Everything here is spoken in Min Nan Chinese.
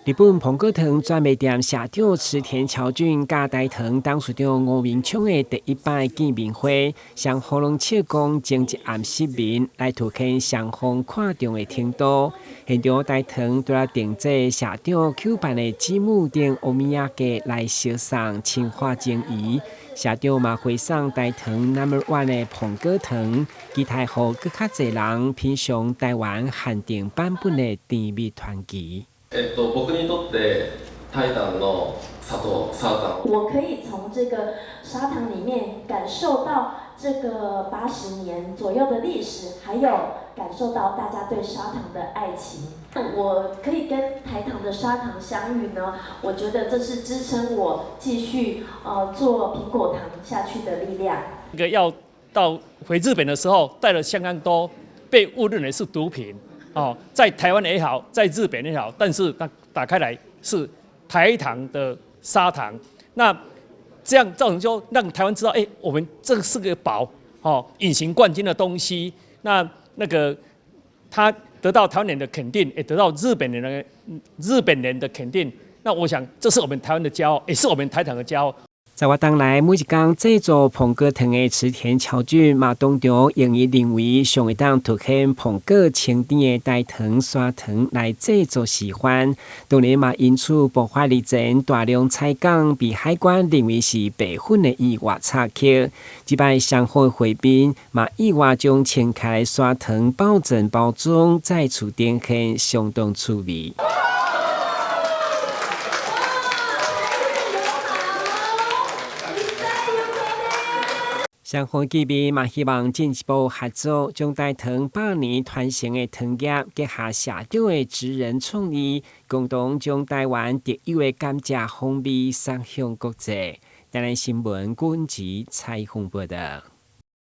日本蘋果糖專賣店社長池田喬俊佮台糖董事長吳明暢的第一擺見面會，雙方攏笑講前一暗失眠，來凸顯雙方看重的程度。現場台糖除了定製社長搝辦的子母燈お土産來相送深化情誼，社長嘛回送台糖 Number One 的蘋果糖，期待予閣較濟人品嚐台灣限定版本的甜蜜傳奇。僕にとってタイタンの砂糖砂糖。我可以從這個砂糖裡面感受到這個80年左右的歷史，還有感受到大家對砂糖的愛情。我可以跟台糖的砂糖相遇呢，我覺得這是支撐我繼續做蘋果糖下去的力量。那個要到回日本的時候，帶了相當多被誤認為是毒品。哦，在台灣也好，在日本也好，但是它打開來是台糖的砂糖，那這樣造成就讓台灣知道，哎，我們這是個寶，哦，隱形冠軍的東西。那個他得到台灣人的肯定，也得到日本人的肯定。那我想，這是我們台灣的驕傲，也是我們台糖的驕傲。在活動內，每一工製作蘋果糖的池田喬俊嘛，當場用伊認為上會當凸顯蘋果清甜的台糖砂糖來製作示範。當然嘛，因此爆發日前大量採購被海關認為是白粉的意外插曲。這擺雙方會面嘛，意外將清開砂糖保證包裝再次呈現，相當趣味。雙方見面嘛，希望進一步合作，將台糖百年傳承的糖業結合社長的職人創意，共同將台灣特有的甘蔗風味送向國際。台南新聞軍籍採訪報道。